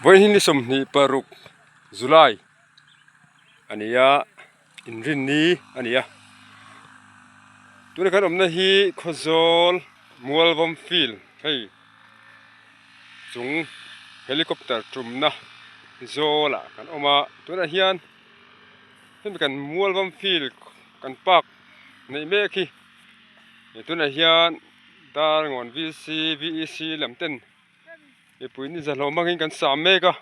Vawiin ni 26 July a ni a inrinni a ni a tuna kan awmna hi Khawzawl Mualvawm field hei chung helicopter tumna zawlah kan awm a tunah hian hemi kan Mualvawm field kan park neih mek hi tunah hian Darngawn VC VEC lam ten mipui ni zahlo hmangin kan sam mek a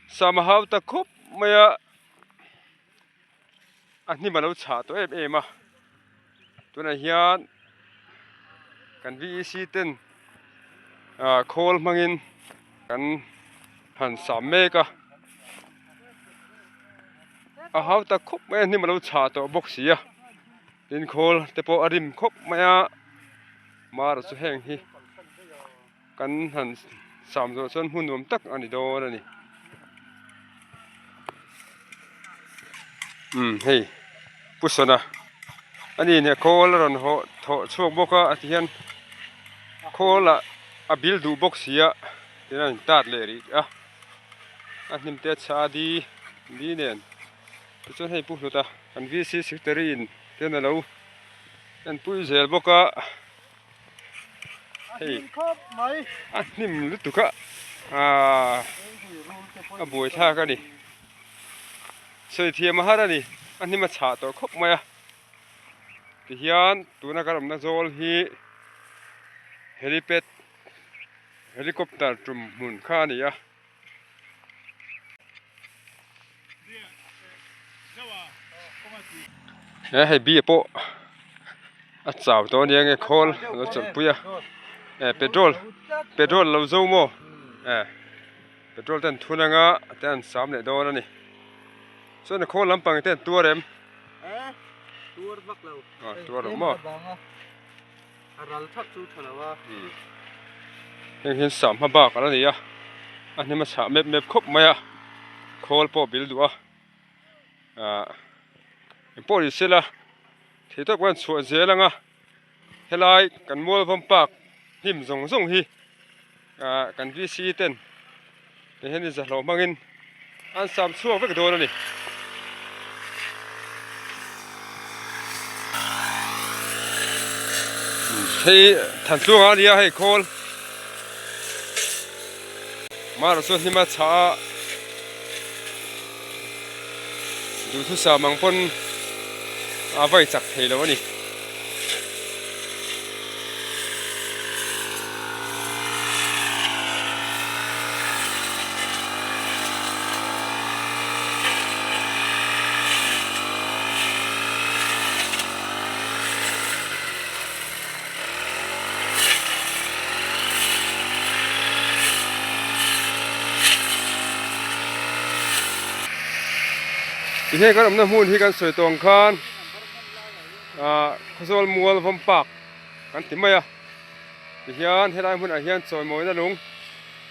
sam a hau ta khawp mai a a hnim a lo chhah tawh em em a tunah hian kan VEC ten ah khawl hmangin kan han sam mek a a hau ta khawp mai a hnim a lo chhah tawh bawk si a tin khawl te pawh a rim khawp mai a. Mara chu heng hi kan han sam zawh chuan hmun nuam tak a ni dawn a ni umm hei pu sawna a ni nia khawl a rawn hawh thawh chhuak bawk a a ti hian khawl ah a bil duh bawk si a tin a in tat leh rih a a hnim te a chhah a di di nen tichuan hei pu hlut a kan V C secretary in ten a lo. En pui zel bawk a hei a hnim lutuk a aaa a buai thlak a ni sawi thiam a har a ni a hnim a chhah tawh khawp mai a tihian tuna kan awmna zawl hi helipad helicopter tum hmun kha a ni a. He hei bi pawh a chau tawh ania nge khawl a lo chawlhpui a eh petrol petrol lo zo maw eh petrol te an thun anga te an sam leh dawn a ni chuan a khawl lampang te an tuar em ah tuar lo maw. Heng hian sah hma bak ala nei a a hnim a chhah mep mep khawp mai a khawl pawh a bil duh a ahh engpawh ni sela thei tawk pawh an chhuah zel ang a helai kan mualvawm park hnim zawng zawng hi ahh kan V C ten ti hian in zahhlawh hmangin an sam chhuak vek dawn a ni. Hei Thantlunga a nia hei khawl mara chuan hnim a chhah a duhthusam ang pawn a vai chak thei lo a ni. Ti hian kan awmna hmun hi kan sawi tawh ang khan ah Khawzawl mual vawm park kan ti mai a tihian helai hmunah hian chawimawina lung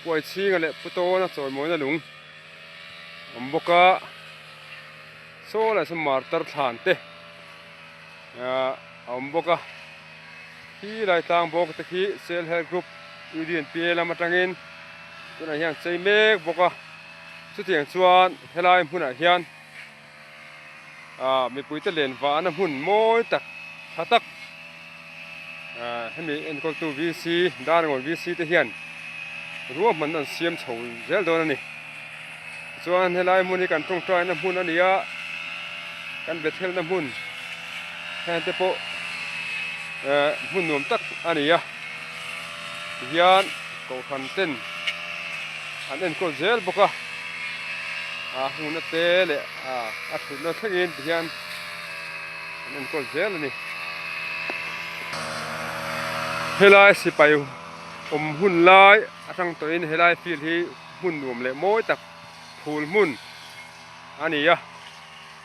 puai chhinga leh pu tawna chawimawina lung a awm bawk a saw lah sawn martar thlan te ah a awm bawk a khi lai tlang bawk te khi self help group union P A lam atangin tunah hian chei mek bawk a chutiang chuan helai hmunah hian ah mipuite len vahna hmun mawi tak tha tak ah hemi enkawltu V C Darngawn V C te hian ruahmanna an siam chho zel dawn a ni chuan helai hmun hi kan tawngtaina hmun a ni a kan Bethelna hmun heng te pawh eh hmun nuam tak a ni a tihian kohhran ten an enkawl zel bawk a a hungna te leh ah a thutna thlengin tihian an enkawl zel a ni. Helai sipai awm hun lai atang tawhin helai field hi hmun nuam leh mawi tak phul hmun a ni a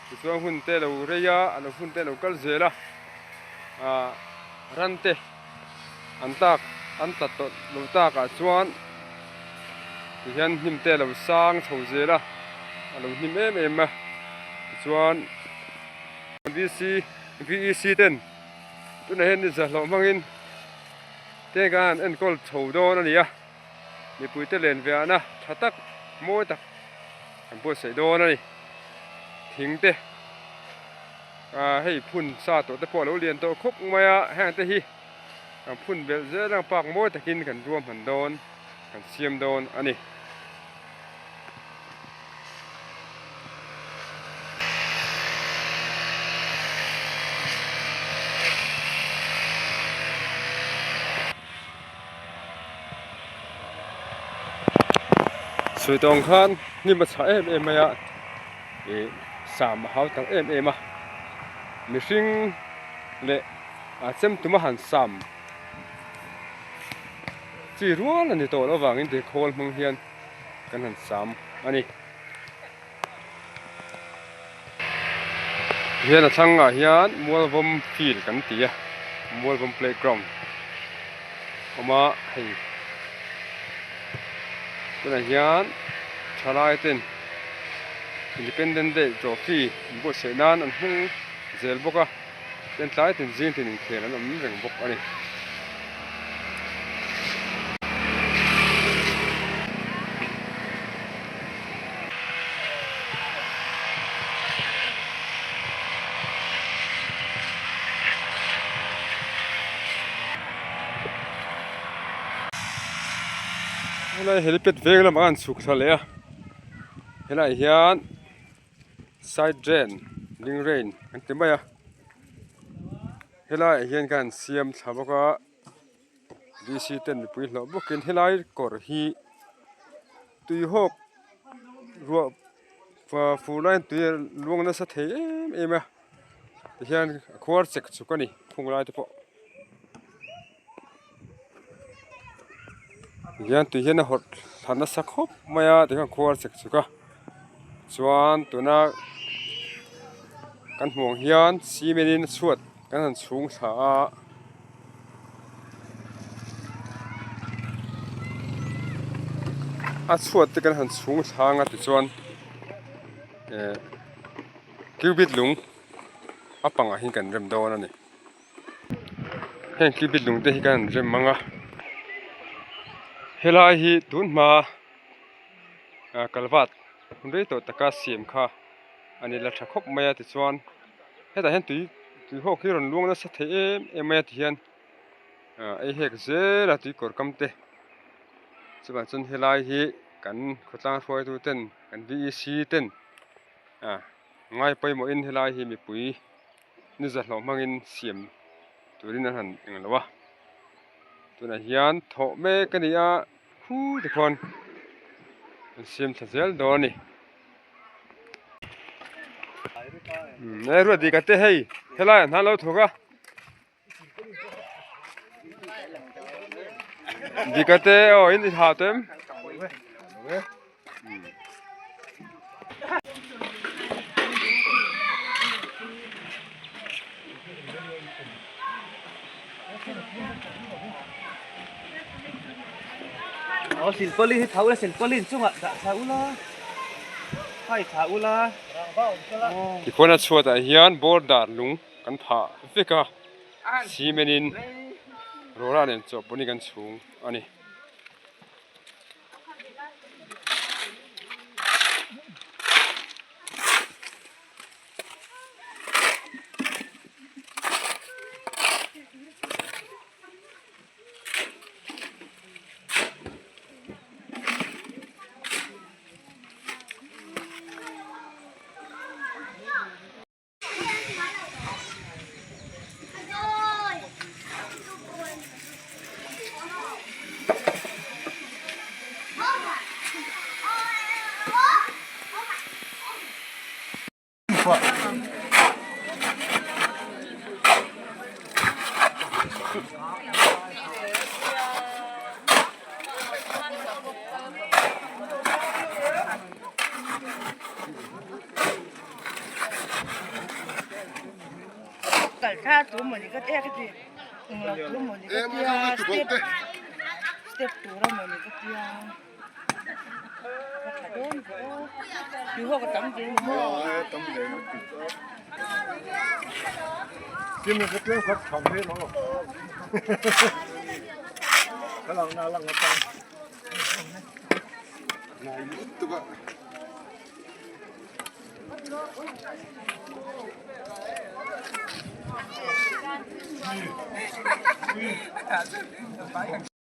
tichuan hun te lo rei a a lo hun te lo kal zel a ah ran te an tlak an tla tawh lo takah chuan tihian hnim te a lo sang chho zel a a lo hnim em em a tichuan V C V E C ten tunah hian ni zahhlawh hmangin te khan an enkawl chho dawn a ni a. Mipuite len ve ahna tha tak mawi tak kan buatsaih dawn a ni. Thing te ah hei phun sa tawh te pawh a lo lian tawh khawp mai a, heng te hi kan phun belh zel ang park mawi takin kan ruahman dawn kan siam dawn a ni. Sawi tawng khan hnim a chhah em em mai a ih sam a hau tak em em a mihring leh a chem tuma han sam chi rual a ni tawh loh avangin ti khawl hmang hian kan han sam a ni. Hian a thlangah hian Mualvawm field kan ti a Mualvawm playground awm a hei tunah hian thalai ten Independent Day trophy an buatsaih nan an hmang zel bawk a chuan tlai tin zing tin inkhel an awm reng bawk a ni. Helai helipad veng lamah an chhuk thla leh a helaiah hian side drain ring rain an ti mai a helaiah hian khan an siam thla bawk a D C ten mipui hlauh bawkin helai kawr hi tui hawk ruah fur laiin tui a luang nasa thei em em a tihian a khuar chek chuk a ni khung lai te pawh tihian tui hian a hawrh thla nasa khawp mai a tikhan khuar chek chuk a chuan tuna kan hmuh ang hian cement in a chhuat kan han chhung thla a. A chhuat te kan han chhung thlang a tichuan eh cubit lung a pangah hian kan rem dawn a ni heng cubit lung te hi kan han rem ang a helai hi tun hma ah kalvat hun rei tawh taka siam kha a ni la tha khawp mai a tichuan hetah hian tui tui hawk hi a rawn luang nasa thei em em mai a tihian ah ei hek zel a tui kawr kam te chuvang chuan helai hi kan khawtlang hruaitu ten kan V E C ten ah ngai pawimawhin helai hi mipui ni zahlawh hmangin siam turin an han eng lo a tunah hian thawh mek a ni a khu tikhuan an siam thla zel dawn a ni. Umm ruat dik ate hei helai ah hna lo thawk a dik ate aw in ha tem Aw silpawlin hi tha ula silpawlin chungah dah thla ula hai thla ula Tikhuan a chhuatah hian border lung kan phah vek a cement in rawra nen chawhpawlh in kan chhung a ni. Hnai lutuk a.